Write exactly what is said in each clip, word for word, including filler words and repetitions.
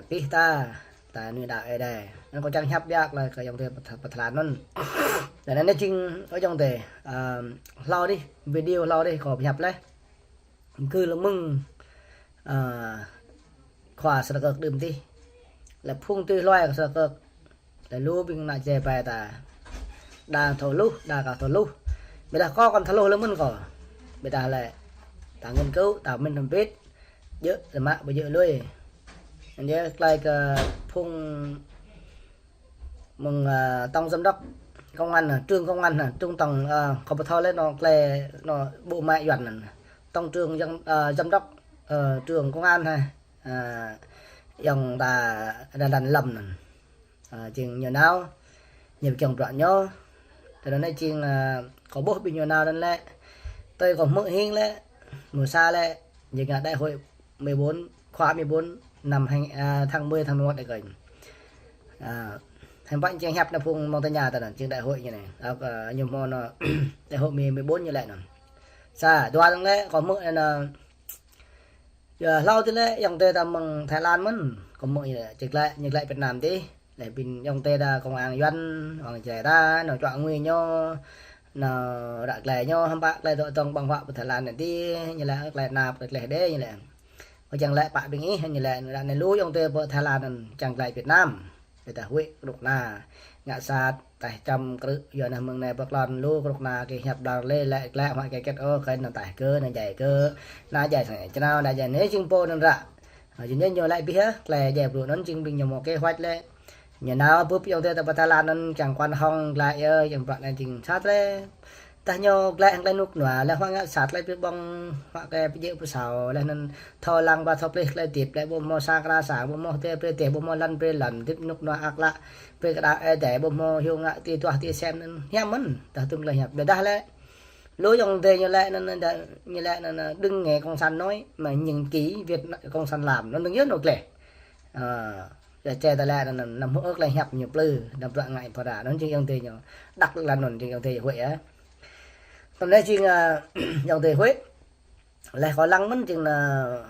Pih ta, ta nuih đaŏ Ơi Adai. Anŭn kâo čang hiăp biă laih kơ ayŏng adơi pơ Thái Lan anŭn. Anŭn anai jing, ơ ayŏng adơi, hlâo dih, video hlâo dih kâo pơhiăp laih. Kơ lơ mơ̆ng, ơ, khua Sơkơ̆k đưm dih. Lĕ phung tui hluai kơ Sơkơ̆k. Lĕ lu ƀing ană jai ƀai ta. Đa thâo hluh, đa ka thâo hluh. Ƀiădah kâo kăn thâo hluh lơ mơ̆n kâo. Ƀiădah lĕ ta ngăn kơ, ta mĭn hơbĭt. Djơ̆ lĕ mă, ƀu djơ̆ lui. Anŭn yơh tơlơi kơ phung mơ̆ng, ơ, tổng giám đốc công an, ơ, trưởng công an, ơ, trung tổng, ơ, kâo ƀu thâo lĕ anŏ tơlơi anŏ bộ máy Yuan anŭn. Tổng trưởng giám, ơ, giám đốc, ơ, trưởng công an hă, ơ, ayŏng ta Đà Lạt Lâm anŭn. Ơ, jing ñu nao, ñu pơkiăng bruă ñu. Tơdơi anai jing, ơ, kâo ƀuh ƀing ñu nao anŭn lĕ. Tui kâo hmư̆ hing lĕ, mơsa lĕ, jing ngă đại hội mười bốn, khóa mười bốn năm hai, à, tháng mười, tháng mười một đơi kơ. À, hiư̆m pă jing hiăp anai phung mơ̆ng tơña ta anŭn, jing đại hội ñu anai. Ơ, ñu hmâo anŏ đại hội mười, mười bốn ñu lĕ anŭn. Sa, dua dơ̆ng lĕ, kâo hmư̆ anŭn, yua hlâo dih lĕ, ayŏng adơi ta mơ̆ng Thái Lan mơ̆n, kâo hmư̆ ñu lĕ, jing glaĭ, ñu glaĭ Việt Nam dih. Lĕ ƀing ayŏng adơi ta công an Yuan, công an Jrai ta, anŏ čuă ngui ñu, anŏ ră tơlơi ñu, hiư̆m pă tơlơi dŏ dŏng ƀơ̆ng huă pơ Thái Lan anai dih, ñu lĕ tơlơi năp, tơlơi đe ñu lĕ. Kâo čang lĕ pă ƀing ih, ñu lĕ, ră anai lu ayŏng adơi pơ Thái Lan anŭn čang glaĭ Việt Nam. Ƀiădah huĭ kơnuk kơna ngă sat, taih čăm krư̆, yua anŭn mơ̆ng anai pơklŏn lu kơnuk kơna kơ hiăp đar lĕ, lĕ glaĭ huă kơ kĕt ôh, kơ anŭn taih kơ, anŭn djai kơ, anŭn djai sang čơnao, anŭn djai anai jing pô anŭn ră. Ơ, jing ñu lĕ ƀiă, tơlơi djai brŭ anŭn jing ƀing ñu hmâo kế hoạch lĕ. Ñu nao bưp ayŏng adơi ta pơ Thái Lan anŭn čang kuan hŏng glaĭ yơh, čang bruă anŭn jing sat lĕ. Tah ñu glaĭ hăng tơlơi rơnŭk rơnua, lĕ huă ngă sat lĕ pơƀơ̆ng, huă kơ pơjĕ pơsao, lĕ anŭn thâo lăng ba thâo plih tơlơi hơdip, lĕ ƀu hmâo sang kra sang, ƀu hmâo tê pre tê, ƀu hmâo lăn pre lăn, hơdip rơnŭk rơnua ăk lă, pre kơ đaŏ Ơi Adai, ƀu hmâo hyu ngă tui duah tui sem anŭn, hiam mơ̆n, tah tŭ tơlơi hiăp. Ƀiădah lĕ, lu ayŏng adơi ñu lĕ anŭn, anŭn đa, ñu lĕ anŭn, anŭn đừng nghe cộng sản nói mà nhìn kỹ việc cộng sản làm, anŭn đương nhiên anŭn gleh. Ơ, lĕ čê ta lĕ anŭn, anŭn, anŭn hmư̆ ôh tơlơi hiăp ñu plư, anŭn bruă ngă phara, anŭn jing ayŏng adơi ñu. Đăk lăng anŭn jing ayŏng adơi huĭ yơh. Tơm anai jing, ơ, ayŏng adơi huĭ. Lĕ kâo lăng mơ̆n jing anŭn,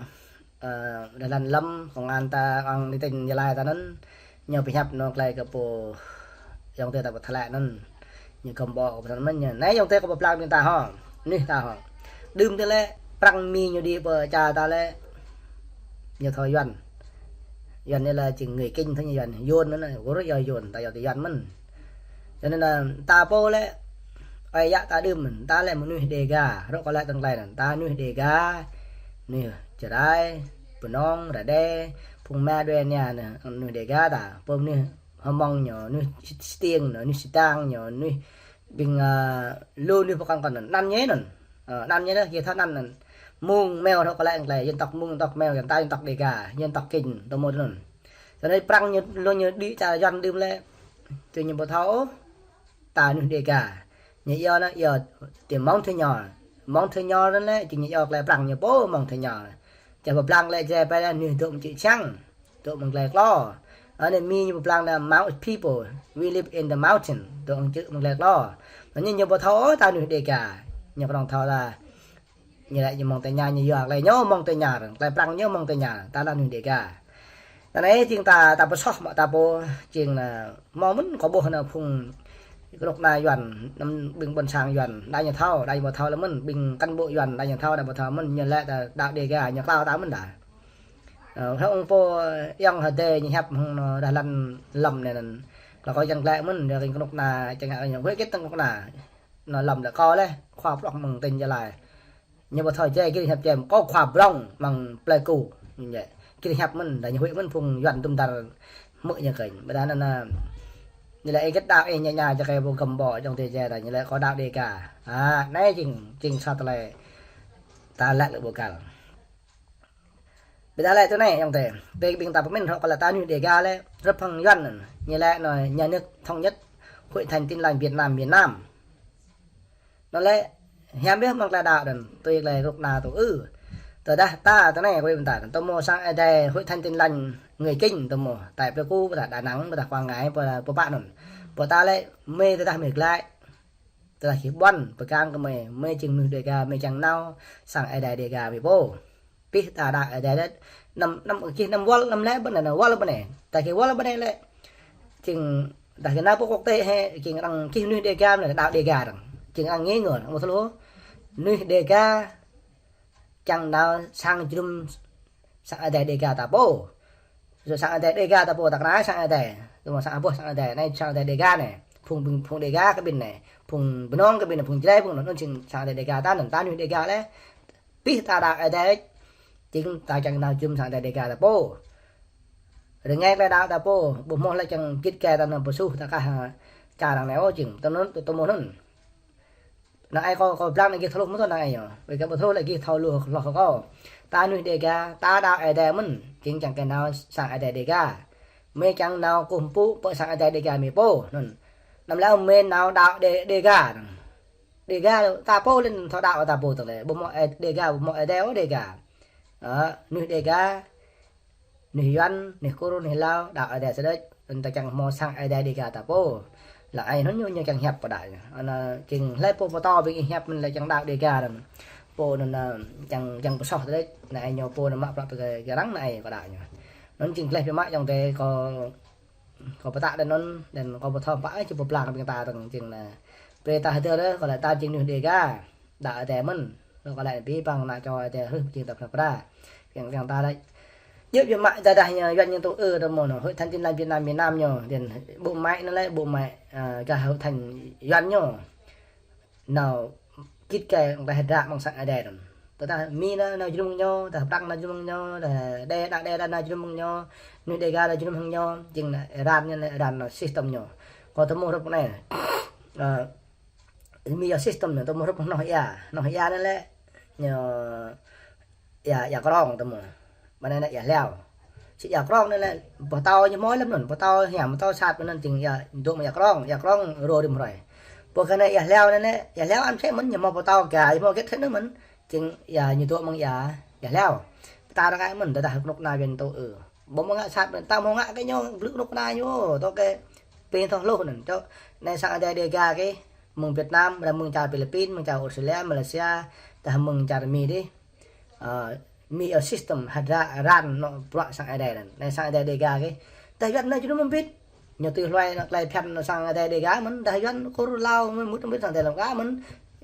ơ, Đà Lạt Lâm, công an ta, công an tỉnh Gia Lai ta anŭn, ñu pơhiăp anŏ tơlơi kơ pô ayŏng adơi ta pơ Thái Lan anŭn. Ñu gơ̆m ƀô̆ kơ pơtăn mơ̆n ñu. Anai ayŏng adơi kâo pơblang ƀing ta hŏ. Anih ta hŏ. Đưm tih lĕ, prăng Mi ñu đĭ pơ čar ta lĕ. Ñu thâo Yuan. Yuan anai lĕ jing người Kinh thâo ñu Yuan. Yuan anŭn, gơ̆ yua Yuan, ta yua tơ Yuan mơ̆n. Cho nên là ta pô lĕ, ơi yă ta đưm, ta lĕ mơnuih Đêga, rŏk kơ lĕ tơ̆ng tơlơi anŭn. Ta mơnuih Đêga, mơnuih Jrai, Bơnông, Rađê, phung mơ̆ đuaĭ anai, mơnuih Đêga ta, pô mơnuih Hmông ñu, mơnuih Stiêng ñu, mơnuih Sêdang ñu, mơnuih ƀing, ơ, lu mơnuih pơkŏn kŏn anŭn, anăn ñu anŭn. Ơ, anăn ñu anŭn, yua thâo anăn anŭn. Mông, Meo, rŏk kơ lĕ tơ̆ng tơlơi, dân tộc Mông, dân tộc Meo, dân ta dân tộc Đêga, dân tộc Kinh, tơ mơ̆ anŭn. Cho nên prăng ñu, lu ñu đĭ čar Yuan đưm lĕ, tui ñu ƀu thâo ôh, ta mơnuih Đêga. Ñu yua anŭn, yua tơ Montagnard. Montagnard anŭn lĕ, jing ñu yua tơlơi prăng ñu pô Montagnard. Čar pơblang lĕ, čar pơblang anai dŏ mơ̆ng čư̆ čhiăng. Dŏ mơ̆ng tơlơi klô. Anai Mi ñu pơblang lĕ mountain people. We live in the mountain. Dŏ mơ̆ng čư̆ mơ̆ng tơlơi klô. Anŭn ñu, ñu ƀu thâo ôh ta mơnuih Đêga. Ñu kơnơ̆ng thâo ta. Ñu lĕ ñu Montagnard ñu yua tơlơi ñu Montagnard. Tơlơi prăng ñu Montagnard. Ta lĕ mơnuih Đêga. Anŭn anai jing ta, ta pơsoh mă ta pô jing anŭn hmâo mơ̆n kâo ƀuh anŭn phung kơnuk kơna Yuan, anŭn ƀing ƀôn sang Yuan, đa ñu thâo, đa ñu ƀu thâo lĕ mơ̆n, ƀing cán bộ Yuan, đa ñu thâo, đa ƀu thâo mơ̆n, ñu lĕ ta đaŏ Đêga, ñu klao ta mơ̆n đa. Ơ, hơ̆k ung pô ayŏng Hơdê ñu hiăp hăng anŏ Đà Lạt Lâm anai anŭn. Klâo kâo čang glĕ mơ̆n, đa kơ kơnuk kơna, čang ngă ñu huĭ kĕt tơ̆ng kơnuk kơna. Anŏ Lâm đa kâo lĕ, khua prŏk mơ̆ng tỉnh Gia Lai. Ñu ƀu thâo jai, gir hiăp jai, kâo khua Brong mơ̆ng Pleiku. Ñu jai. Gir hiăp mơ̆n, đa ñu huĭ mơ̆n phung Yuan tŭm dar hmư̆ ñu kơnh. Ƀiădah anŭn, anŭn, ñu lĕ ih gĕt đaŏ ih ñu ñu jai kơ ƀu gơ̆m ƀô̆ ayŏng adơi jai ta, ñu lĕ kâo đaŏ Đêga. Ă, anai jing, jing sa tơlơi ta lăk lĕ ƀu kăl. Ƀiădah lĕ tui anai ayŏng adơi. Ƀing, ƀing ta pơmĭn rŏk kơ lĕ ta mơnuih Đêga lĕ, rơ̆p hăng Yuan anŭn. Ñu lĕ anŏ nhà nước thống nhất Hội Thánh Tin Lành Việt Nam, miền Nam. Anŭn lĕ, hiam biă mơ̆ng tơlơi đaŏ anŭn, tui tơlơi rŭk na tŭ ư. Tơdah ta, tơ anai, kơ ƀing ta, tơ mơ̆ sang Ơi Adai, Hội Thánh Tin Lành, người Kinh, tơ mơ̆, tại Pleiku, ƀôdah Đà Nẵng, ƀôdah Quảng Ngãi, ƀôdah pơ pă anŭn. Pơ ta lĕ, mơi tơdah mơi glăi. Tơdah hĭ ƀuăn, pơgang kơ mơi, mơi jing mơnuih Đêga, mơi čang nao, sang Ơi Adai Đêga mơi pô. Pih ta đaŏ Ơi Adai lĕ, năm, năm, gih năm wơl, năm lĕ ƀơi anai, năm wơl ƀơi anai. Ta gih wơl ƀơi anai lĕ. Jing, ta gih nao pơ quốc tế hĕ, jing arăng gih mơnuih Đêga lĕ, đaŏ Đêga arăng. Jing arăng nghi ngờ, arăng ƀu thâo lu. Mơnuih Đêga, čang nao sang jơnum sang Ơi Adai Đêga ta pô. Rồi sang Ơi Adai Đêga ta pô, ta kơna sang Ơi Adai. Tơma sang abôh sang Ơi Adai, anai sang Ơi Adai Đêga anai. Phung, phung, phung Đêga kơ ƀing anai. Phung Bơnông kơ ƀing anai, phung Jrai, phung anŭn, anŭn jing sang Ơi Adai Đêga ta, anŭn ta mơnuih Đêga lĕ. Pih ta đaŏ Ơi Adai, jing ta čang nao jum sang Ơi Adai Đêga ta pô. Rơngai tơlơi đaŏ ta pô, ƀu hmâo lĕ čang git gai ta nao pơsuh ta kah, čar arăng anai ôh jing, tơma anŭn, tơma anŭn. Năng ai kâo, kâo blang anai gih thâo hluh mơ̆n tơl năng ai ñu. Ƀơi kơ ƀu thâo hluh lĕ gih thâo lu hloh kơ kâo. Ta mơnuih Đêga, ta đaŏ Ơi Adai mơ̆n, jing čang kơ nao sang Ơi Adai Đêga. Mơi čang nao kơkuh pơpŭ pơ sang Ơi Adai Đêga mơi pô, anŭn. Năm lĕ mơi nao đaŏ Đê-, Đêga. Đêga ta pô lĕ thâo đaŏ ta pô tơlơi. Ƀu hmâo Ơi, Đêga, ƀu hmâo Ơi Adai ôh Đêga. Ơ, mơnuih Đêga, mơnuih Yuan, mơnuih Kur, mơnuih Lao, đaŏ Ơi Adai sơđĕč, anŭn ta čang hmâo sang Ơi Adai Đêga ta pô. Lăng ai anŭn ñu, ñu čang hiăp pơđaŏ ñu. Anŭn jing hlơi pô pơtô ƀing ih hiăp mơ̆n lĕ čang đaŏ Đêga anŭn. Pô anŭn, ơ, čang, čang pơsoh sơđĕč, năng ai ñu pô anŭn mă prăk pơkơrăng năng ai kơ đaŏ ñu. Anŭn jing tơlơi biă mă ayŏng adơi kâo Kâo pơtă đơ̆n anŭn, đơ̆n kâo pơthâo pă ih či pơblang ƀing ta tơ̆ng jing anai. Brơi ta hơdơr, kâo laĭ ta jing mơnuih Đêga. Đaŏ Ơi Adai mơ̆n. Kâo laĭ abih bang ană čô Ơi Adai hrih jing ta pơnă pra. Kiăng, kiăng ta laĭ. Djơ̆ biă mă tơdah ñu Yuan ñu tŭ ư tơmơ̆n, Hội Thánh Tin Lành Việt Nam, Việt Nam ñu. Đơ̆n bộ máy anŭn lĕ, bộ máy, ơ, gah Hội Thánh Yuan ñu. Nao git gai tơlơi hơdră mơ̆ng sang Ơi Adai anŭn. Tơdah Mi nao, nao jơnum hăng ñu, tơdah Prăng nao jơnum hăng ñu, tơdah Đê, ană Đê nao jơnum hăng ñu, mơnuih Đêga nao jơnum hăng ñu, jing anai Iran ñu, anai Iran nao system ñu. Kâo tơmŭ hrup anai. Ơ, Mi yua system ñu, tơmŭ hrup hnoh ia, hnoh ia anai lĕ, ñu ia, ia krong tơmŭ. Mơ̆ng anai ia hlâo. Sĭt ia krong anai lĕ, pơtâo ñu mơ̆ lăm anŭn, pơtâo hiam, pơtâo sat mơ̆ng anŭn jing ia, dŏ mơ̆ng ia krong, ia krong rô rĭm hrơi. Pô kơ anai ia hlâo anai lĕ, ia hlâo ăt sĕ mơ̆n, ñu mơ̆ pơtâo kơ, ñu mơ̆ git sĕ anŭn mơ̆n. Jing ia ñu dŏ mơ̆ng ia, ia hlâo. Ta ră anai mơ̆n, tơdah kơnuk kơna Yuan tŭ ư. Ƀu mơ̆ ngă sat mơ̆n, ta mơ̆ ngă kơ ñu, blư̆ kơnuk kơna ñu, tŏ kơ pơthâo hluh anŭn. Čô, anai sang Ơi Adai Đêga kơ, mơ̆ng Việt Nam, ƀôdah mơ̆ng čar Philippin, mơ̆ng čar Australia, Malaysia, dah mơ̆ng čar Mi dih. Ơ, Mi yua system hơdră răn nao bruă sang Ơi Adai anŭn. Anai sang Ơi Adai Đêga kơ. Dah Yuan nao jơnum hơbĭt. Ñu tui hluai nao tơlơi phiăn nao sang Ơi Adai Đêga mơ̆n. Dah Yuan Kur Lao mơ̆n mŭt hơbĭt sang Ơi Adai lăm ka mơ̆n.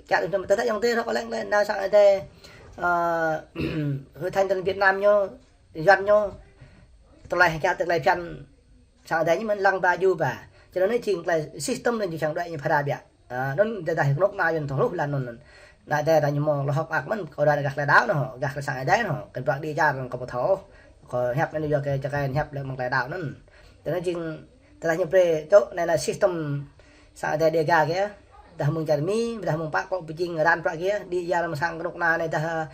Kiăng tui tơdah ayŏng adơi rŏk lăng lĕ nao sang Ơi Adai, ơ, Hội Thánh Tin Lành Việt Nam ñu, Yuan ñu. Tơlơi kiăng tơlơi phiăn sang Ơi Adai ñu mơ̆n lăng ba ju ba. Čơnăn anai jing tơlơi system anŭn jing sang đuaĭ ñu phara biă. Ơ, anŭn tơdah kơnuk kơna Yuan thâo hluh lăng anŭn. Ană Ơi Adai ta ñu mơ̆ lŏ hơ̆k mơak mơ̆n, kâo đa gah tơlơi đaŏ anŭn, gah tơlơi sang Ơi Adai anŭn. Kơ bruă đĭ čar kâo pơthâo. Kâo hiăp anai yua kơ čơkơi hiăp lĕ mơ̆ng tơlơi đaŏ anŭn. Tơnăn jing, tơdah ñu brơi čô, anai lĕ system sang Ơi Adai Đêga kơ. Dah mơ̆ng čar Mi, dah mơ̆ng pă kŏ pơjing răn bruă kơ, đĭ ia lăm sang kơnuk kơna anai dah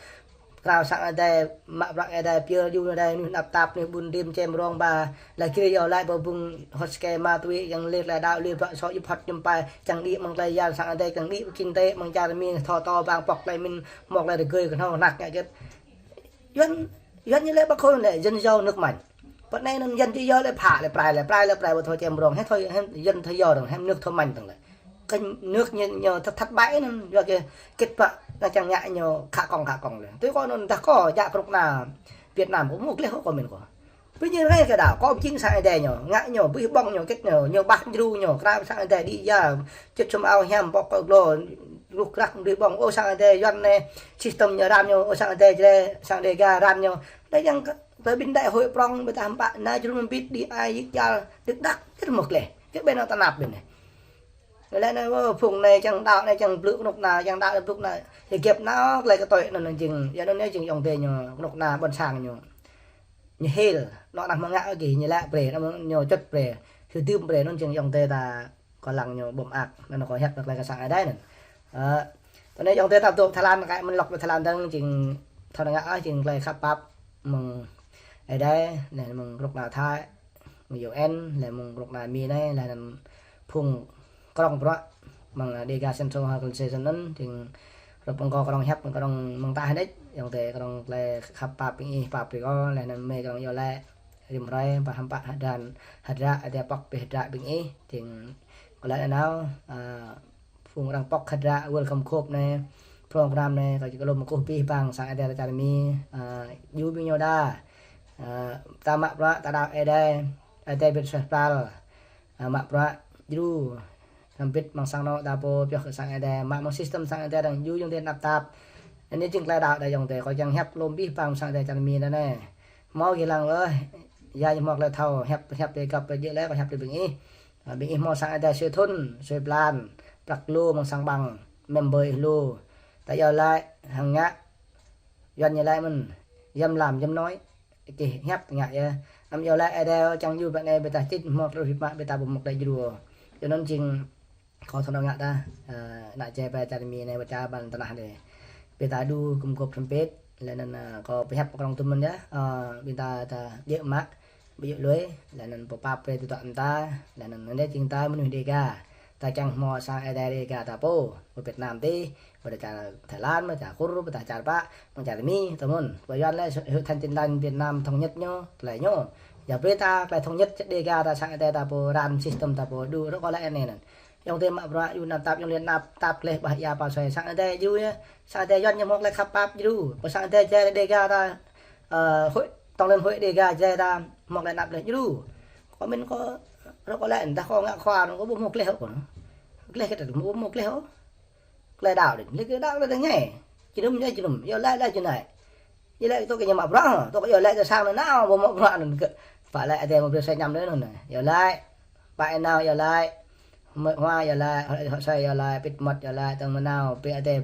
Krao sang Ơi Adai, mă bruă Ơi Adai, pioh yua Ơi Adai, mơnuih tơnap tap, mơnuih ƀun đĭ čem rong ba, lĕ gir yua laĭ ƀơi ƀing hơ̆t sơkê ma túy, yang lĕ tơlơi đaŏ, lĕ bruă soh, yua phŏt yua pai, čang đĭ mơ̆ng tơlơi Yuan sang Ơi Adai, čang đĭ ƀu jing tơlơi mơ̆ng čar Mi, thâo tơ̆ bang pŏk tơlơi mĭn, mơ̆ tơlơi rơgơi kơhnâo hơnăk ngă gĕt. Yuan, Yuan ñu lĕ ƀă khôi lĕ, dân giàu nước mạnh. Pơ anai anŭn Yuan či yua lĕ phă lĕ prai lĕ, prai lĕ prai ƀu thâo čem rong, hĕ thâo, hĕ Yuan thâo yua rong, hĕ nước thâo mạnh tơ̆ng lĕ. Kơ nước ñu, ñu thất, thất bại anŭn, yua kơ gĕt pă, anai čang ngă ñu khă kông, khă kông lĕ. Tui kâo anŭn dah kâo, djă kơnuk kơna Việt Nam kâo mơ̆ gleh kâo mĭn kâo. Ƀing ñu rai kơ đaŏ, kâo pơjing sang Ơi Adai ñu, ngă ñu, ƀuh ƀơ̆ng ñu, gĕt ñu, ñu ƀah djru ñu, krao sang Ơi Adai đĭ ia, čŭt sum ao hiam, pŏk kơ glô, ruh krah đĭ ƀơ̆ng, ơ sang Ơi Adai Yuan anai, system ñu răn ñu, ơ sang Ơi Adai Jrai, sang Đêga răn ñu. Đa yang kơ, kơ ƀing đại hội prong, ƀing ta hơmpă, nao jơnum hơbĭt đĭ ai, yik jal, đĭ đak, gĕt mơ̆ gleh, gĕt ƀĕ nao tơnap ƀing anai. Lĕ anai, ơ, phung anai čang đaŏ, anai čang blư̆ kơnuk kơna, čang đaŏ blư̆ kơnuk kơna. Yua gĕp nao tơlơi kơtoi anŭn jing, yua anŭn jing ayŏng adơi ñu, kơnuk kơna ƀôn sang ñu. Ñu hil, anŏ ană mơ̆ ngă gih, ñu laĭ brơi, anŏ ñu čŭt brơi, hil dưm brơi, anŭn jing ayŏng adơi ta kơ lăng ñu ƀu mơak, anŭn kâo hiăp tơlơi kơ sang Ơi Adai anŭn. Ơ, tơnăn ayŏng adơi ta dŏ Thái Lan, kơ mơ̆n lŏk pơ Thái Lan dơ̆ng jing, thâo ngă ôh, jing tơlơi khăp pap, mơ̆ng Ơi Adai, anai mơ̆ng kơnuk kơna Thái. Mơ̆ng U N, lĕ mơ̆ng kơnuk kơna Mi anai, lĕ anŭn phung krong bruă, mơ̆ng Đêga Central Organization anŭn, jing hrup mơ̆ng kâo krong hiăp, krong mơ̆ng tah đĕč, ayŏng adơi krong tơlơi khăp pap ƀing ih, pap brơi kâo, lĕ anŭn mơi krong yua laĭ, rĭm hrơi, pơhăm pă hơdră, hơdră, Ơi Adai pŏk pih hơdră ƀing ih, jing kơ laĭ anai nao, ơ, phung arăng pŏk hơdră Welcome Cup anai, program anai, kâo či kơlŏm kơkuh abih bang sang Ơi Adai ta čar Mi, a, djru ƀing ñu đa. A, ta mă bruă, ta đaŏ Ơi Adai, Ơi Adai ƀing suaih pral. A, mă bruă djru, hrŏm hơbĭt amăng sang anŏ ta pô pioh kơ sang Ơi Adai, mă amăng system sang Ơi Adai dơ̆ng, djru ayŏng adơi tơnap tap. Anai jing tơlơi đaŏ đa ayŏng adơi, kâo kiăng hiăp kơlŏm abih bang sang Ơi Adai čar Mi anai. Hmâo gih lăng ơi, ya ñu hmâo tơlơi thâo, hiăp, hiăp tơlơi găp tơlơi djơ̆ lĕ, kâo hiăp tơlơi ƀing ih. A, ƀing ih hmâo sang Ơi Adai sui thŭn, sui blan, prăk lu amăng sang ƀăng, member ih lu. Ta iâu laĭ, hăng ngă, Yuan ñu laĭ mơ̆n, yăm lam, yăm nói. Kih hiăp ngă yơh. Anăm iâu laĭ Ơi Adai čang djru ƀơi anai ƀing ta čih hmâo tơlơi rơp mă ƀing ta ƀu hmâo tơlơi djru. Yua anŭn jing kâo thâo ngă ta, a, ană Jrai Pai čar Mi anai wơ̆t čar ƀăn tơnah anai. Ƀing ta djru gum gôp hrŏm hơbĭt, laih anŭn, a, kâo pơhiăp kơ rŏng tŭm mơ̆n yơh, a, ƀing ta, ta djơ̆ mă, ƀu djơ̆ lui, laih anŭn pơpap brơi tơdruă mơta, laih anŭn anai jing ta mơnuih Dêga. Ta kiăng hmâo sang Ơi Adai Dêga ta pô, pơ Việt Nam tih, pơ čar Thái Lan, pơ čar Kur, pơ čar Pă, pơ čar Mi, tơmŭn. Pơ Yuan lĕ hội thánh Tin Lành Việt Nam thống nhất ñu, tơlơi ñu. Yua brơi ta, tơlơi thống nhất Dêga ta sang Ơi Adai ta pô, ran system ta pô, djru rơ̆k kơ lĕ anai anŭn. Ayŏng adơi mă bruă, djru tơnap tap, ayŏng adơi tơnap tap kleh ƀah ia pă sui sang Ơi Adai djru yơh. Sang Ơi Adai Yuan ñu hmâo tơlơi khăp pap djru. Pơ sang Ơi Adai Jrai Dêga ta, ơ, hội, tong len hội Dêga Jrai ta hmâo tơlơi tơnap kleh djru. Kâo mĭn kâo rơ̆k kơ lĕ, dah kâo ngă khua anŭn kâo ƀu hmâo kleh ôh kâo. Kleh kơ ta ƀu hmâo kleh ôh. Tơlơi đaŏ đĕč, lĕ kơ đaŏ lĕ tơñai. Jơnum, jơnum, iâu laĭ, laĭ jơnai. Iâu laĭ tŏ kơ ñu mă bruă, tŏ kơ iâu laĭ tơ sang anŭn nao, ƀu mă bruă anŭn kơ. Pă laĭ Ơi Adai mă bruă sa ñăm đơi anŭn. Iâu laĭ. Pă Enao iâu laĭ. Mơ̆ Hoa iâu laĭ, Hŏ Sai iâu laĭ, Pit Mơt iâu laĭ, tơ̆ng mơnao, pơ Ơi Adai.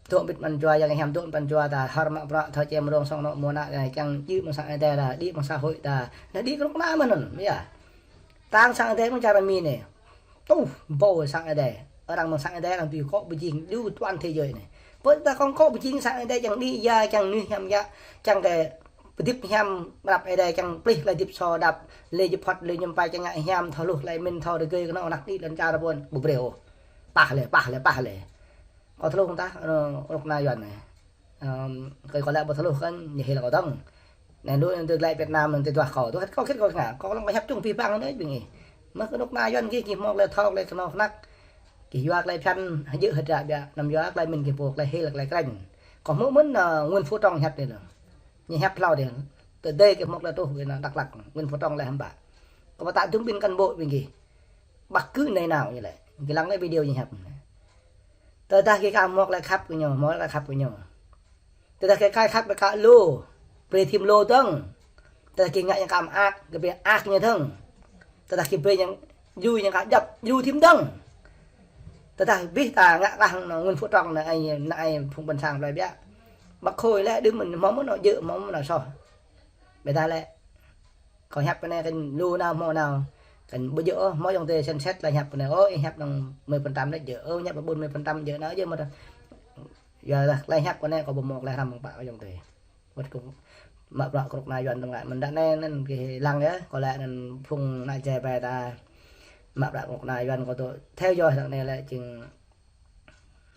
Dŏ pit mơ̆n jua, yang hiam dŏ pit mơ̆n jua ta, hơr mă bruă, thâo čem rông song anŏ mơ̆ ană, kiăng djru amăng sang Ơi Adai ta, djru amăng xã hội ta. Anai djru kơnuk kơna mơ̆n anŭn, yơh. Tang sang Ơi Adai mơ̆ng čar Mi anai. Tuh, ƀâo sang Ơi Adai. Arăng mơ̆ng sang Ơi Adai arăng tui akŏ pơjing, djru toàn thế giới anai. Pơ ta kông akŏ pơjing sang Ơi Adai kiăng djru ia, kiăng mơnuih hiam ia, kiăng kơ pơdip hiam rap Ơi Adai, kiăng plih tơlơi hơdip so đăp, lĕ jơphŏt, lĕ ñum pai, kiăng ngă hiam, thâo hluh tơlơi pơmĭn, thâo rơgơi kơ anŏ anăk djru lŏn čar ƀôn, ƀu brơi ôh. Pah lĕ, pah lĕ, pah lĕ. Kâo thâo hluh tah, ơ, rŏk na Yuan anai. Ơ, kơ kâo laĭ ƀu thâo hluh kăn, ñu hil kâo dơ̆ng. Anai lu anŭn tơlơi Việt Nam anŭn tơduah kâo. Tơduah kâo khĭt kâo ngă. Kâo lăng kâo hiăp čung abih bang anŭn ƀing ih. Mơ̆ kơnuk kơna Yuan gih, gih hmâo tơlơi thâo, tơlơi kơnong kơnăk. Gih yua tơlơi phiăn hơjơ̆ hơdră biă. Anăm yua tơlơi mĭn gih pô tơlơi hil tơlơi krĕng. Kâo hmư̆ mơ̆n, ơ, Nguyễn Phú Trọng hiăp anai lu. Ñu hiăp hlâo anai. Tơdơi gih hmâo tơlơi truh ƀơi anăp Dak Lak. Nguyễn Phú Trọng laĭ hiư̆m pă. Kâo pơtă dŭm ƀing cán bộ ƀing gih. Ƀă kơ anai nao ñu laĭ. Gih lăng laĭ video ñu hiăp. Tơdah gih ka hmâo tơlơi khăp kơ ñu, hmâo tơlơi khăp kơ ñu. Tơdah gih ka khăp kơ lu, brơi thim lu dơ̆ng. Tơdah gih ngă yang ka mơak, gih brơi ak ñu dơ̆ng. Tơdah gih brơi yang djru yang ka djŏp, djru thim dơ̆ng. Tơdah abih ta ngă kah anŭn Nguyễn Phú Trọng anai, anai phung ƀôn sang plơi biă. Bác Khôi lĕ đưm mơ̆n hmâo mơ̆n anŏ djơ̆, hmâo mơ̆n anŏ soh. Ƀiădah lĕ Kâo hiăp kơ anai kăn lu nao hmâo nao. Kăn ƀu djơ̆ ôh, hmâo ayŏng adơi xem xét tơlơi hiăp kơ anai. Ơ, ih hiăp năng mười phần trăm đôč djơ̆. Ơ, hiăp ƀôn mười phần trăm djơ̆ nao djơ̆ mơ̆. Yua lah tơlơi hiăp kơ anai kâo ƀu hmâo tơlơi hrăm mơ̆ng pă ayŏng adơi. Wơ̆t kơ mă bruă kơnuk kơna Yuan tơ̆ng lĕ mơ̆n đă anai anŭn gih lăng yơh. Kâo laĭ anŭn phung ană Jrai ƀai ta mă bruă kơnuk kơna Yuan kâo tŭ theo dõi đă anai lĕ jing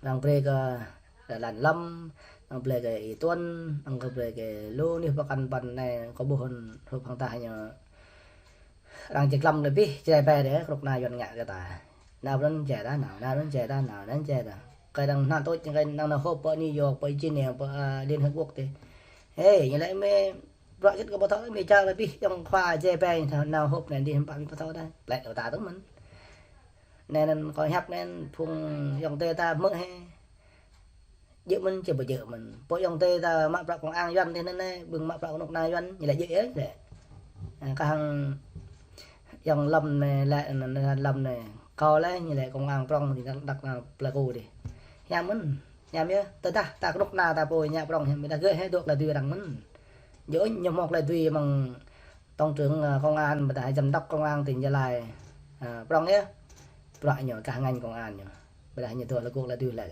Arăng brơi kơ Lan Lâm, arăng brơi kơ Y Tuân, arăng kơ brơi kơ lu anih pơkŏn pơkŏn anai, kâo ƀuh hrup hăng tah ñu. Arăng či klăm lĕ abih, Jrai ƀai dih, kơnuk kơna Yuan ngă kơ ta. Nao pơ anŭn Jrai ta nao, nao pơ anŭn Jrai ta nao, nao Jrai ta. Kơ arăng nao tuč, kơ arăng nao họp pơ New York, pơ Geneva, pơ, a, Liên Hợp Quốc dih. Hê, ñu laĭ mơ̆ bruă hơget kâo ƀu thâo, mơ̆ čar lĕ abih, ayŏng khua Jrai ƀai nao họp anai dih, hơmâo ƀing ƀu thâo dah. Laĭ kơ ta tơ̆ng mơ̆n. Anai anŭn kâo hiăp anŭn phung ayŏng adơi ta hmư̆ hĭ. Djơ̆ mơ̆n či ƀu djơ̆ mơ̆n. Pô ayŏng adơi ta mă bruă công an Yuan dih anai, ƀing mă bruă kơnuk kơna Yuan, ñu laĭ djơ̆ yơh, ñu laĭ. Ơ, kah hăng ayŏng Lâm anai, laĭ anŭn, anŭn Lâm anai. Kâo lĕ, ñu laĭ công an prŏng dih, Dak, Dak, a, pelaku dih. Hiam mơ̆n, hiam yơh. Tơdah ta kơnuk kơna ta pô ngă prŏng hiam, ƀiădah gơ̆ hĭ dŏ tơlơi dưi arăng mơ̆n. Djơ̆ ñu hmâo tơlơi dưi mơ̆ng Tổng trưởng, ơ, công an, ƀiădah giám đốc công an tỉnh Gia Lai, ơ, prŏng yơh. Bruă ñu kah ngăn công an ñu. Ƀiădah ñu dŏ tơlơi gŏ tơlơi dưi lĕ.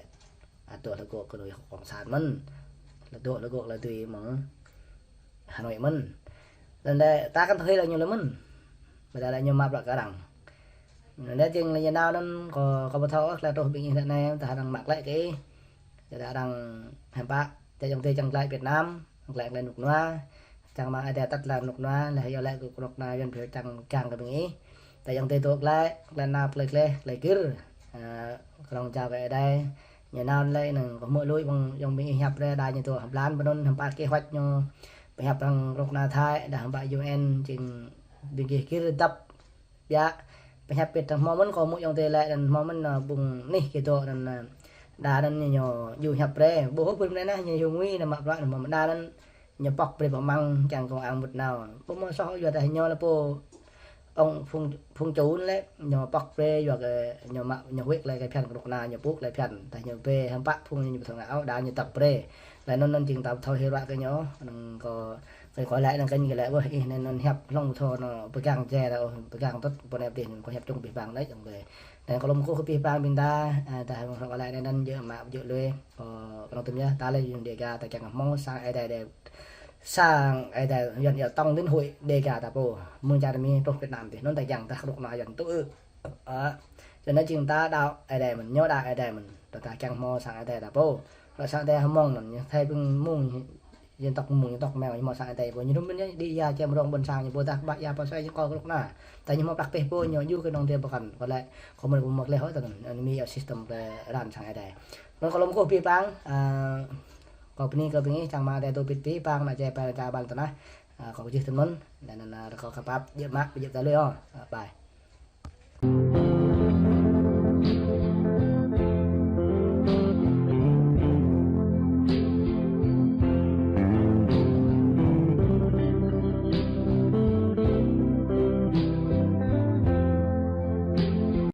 Ơ, dŏ tơlơi gŏ kơ đuaĭ cộng sản mơ̆n. Dŏ tơlơi gŏ tơlơi dưi mơ̆ng Hà Nội mơ̆n. Lĕ anai ta kăn thâo hil ñu lĕ mơ̆n. Ƀiădah lĕ ñu mă bruă kơ arăng. Anai jing lĕ ñu nao anŭn kâo, kâo ƀu thâo ôh, tơlơi truh ƀing ih ră anai, tơdah arăng mă glaĭ kơ ih. Tơdah arăng hiư̆m pă, tơdah ayŏng adơi čang glaĭ Việt Nam, glaĭ glaĭ kơnuk kơna, čang mơ̆ng Ơi Adai atăt tơlơi kơnuk kơna, laih yơh lĕ kơnuk kơna Yuan pơhiăp čang kiăng kơ ƀing ih. Tơdah ayŏng adơi dŏ glaĭ, glaĭ nao plơi gleh, gleh gir. A, kơnơ̆ng jao kơ Ơi Adai, Ñu nao lĕ anŭn kâo hmư̆ lui ƀing, ƀing ƀing ih hiăp rai đa ñu tŭ hơblan pơ anŭn hơmâo pă kế hoạch ñu pơhiăp hăng rŏk na Thái đa hơmâo pă U N jing ƀing gih gir dăp biă pơhiăp pĭt hăng hmâo mơ̆n kâo hmư̆ yŏng tê lĕ anŭn hmâo mơ̆n, ơ, ƀing nih kơ tŭ anŭn, ơ, đa anŭn ñu, ñu hiăp rai. Ƀu hơbĭn mơ̆n anai ñu hyu ngui anŭn mă bruă anŭn hmâo mơ̆n đa anŭn ñu pŏk brơi pơmăng kiăng kơ ang mŭt nao. Ƀu hmâo soh yua dah ñu lĕ pô ŏng phung, phung čun lĕ ñu pŏk brơi yua kơ ñu mă, ñu huĭ lĕ kơ phiăn kơ rŏk na ñu pŭk lĕ phiăn dah ñu brơi hơmâo pă phung ñu pơthâo ngă ôh đa ñu tŏk brơi. Lĕ anŭn anŭn jing ta pơthâo hĭ ruă kơ ñu, anŭn kâo, kâo lĕ anŭn kơ ñu lĕ wơh ih anŭn hiăp hlŏng pơthâo anŭn pơgang jai dah ôh pơgang tŭt pô anai pơdih anŭn kâo hiăp čung pĭ pang đôč yŏng tê. Anŭn kâo lŏm kơkuh kơ pĭ pang ƀing ta, ơ, dah hơmâo rŏk lĕ anŭn anŭn jơ̆ mă jơ̆ lui. Kâo, kâo nŏng tơm yơh, ta lĕ Yuăn Đêga ta kiăng hmâo sang Ơi Adai đe, sang Ơi Adai Yuăn iâu Tổng Liên Hội Đêga ta pô, mơ̆ng čar Mi truh Việt Nam tih, anŭn ta kiăng dah rŏk na Yuăn tŭ ư. Ơ, yua anŭn jing ta đaŏ Ơi Adai mơ̆n, ñu đaŏ Ơi Adai mơ̆n, ta, ta kiăng hmâo sang Ơi Adai ta pô. Ră sang Ơi Adai hơmâo anŭn, ñu thâo ƀing mơ̆ng dân tộc Mông, dân tộc Mèo, ñu hmâo sang Ơi Adai pô, ñu rŭm ƀing ñu đĭ ia čem rong ƀôn sang ñu pô dah kơƀah ia pô sai ñu kâo rŏk na. Ta ñu hmâo prăk pĕh pô ñu yua kơ nŏng tê pơkŏn, kâo lĕ kâo mơ̆n ƀu mơ̆ kleh ôh tơ anŭn, anŭn Mi iâu system kơ ran sang Ơi Adai. Anŭn kâo lŏm kơkuh pĭ pang, ơ, kâo bơni kơ ƀing ih čang mă tê tŭ pĭt pĭ pang, ană čê pơ čar ƀăn tơnah, ơ, kâo kơjih tơ anŭn, anŭn, anŭn, ơ, kâo kơpap, djơ̆ mă, djơ̆ ta lui ôh, ơ, bye.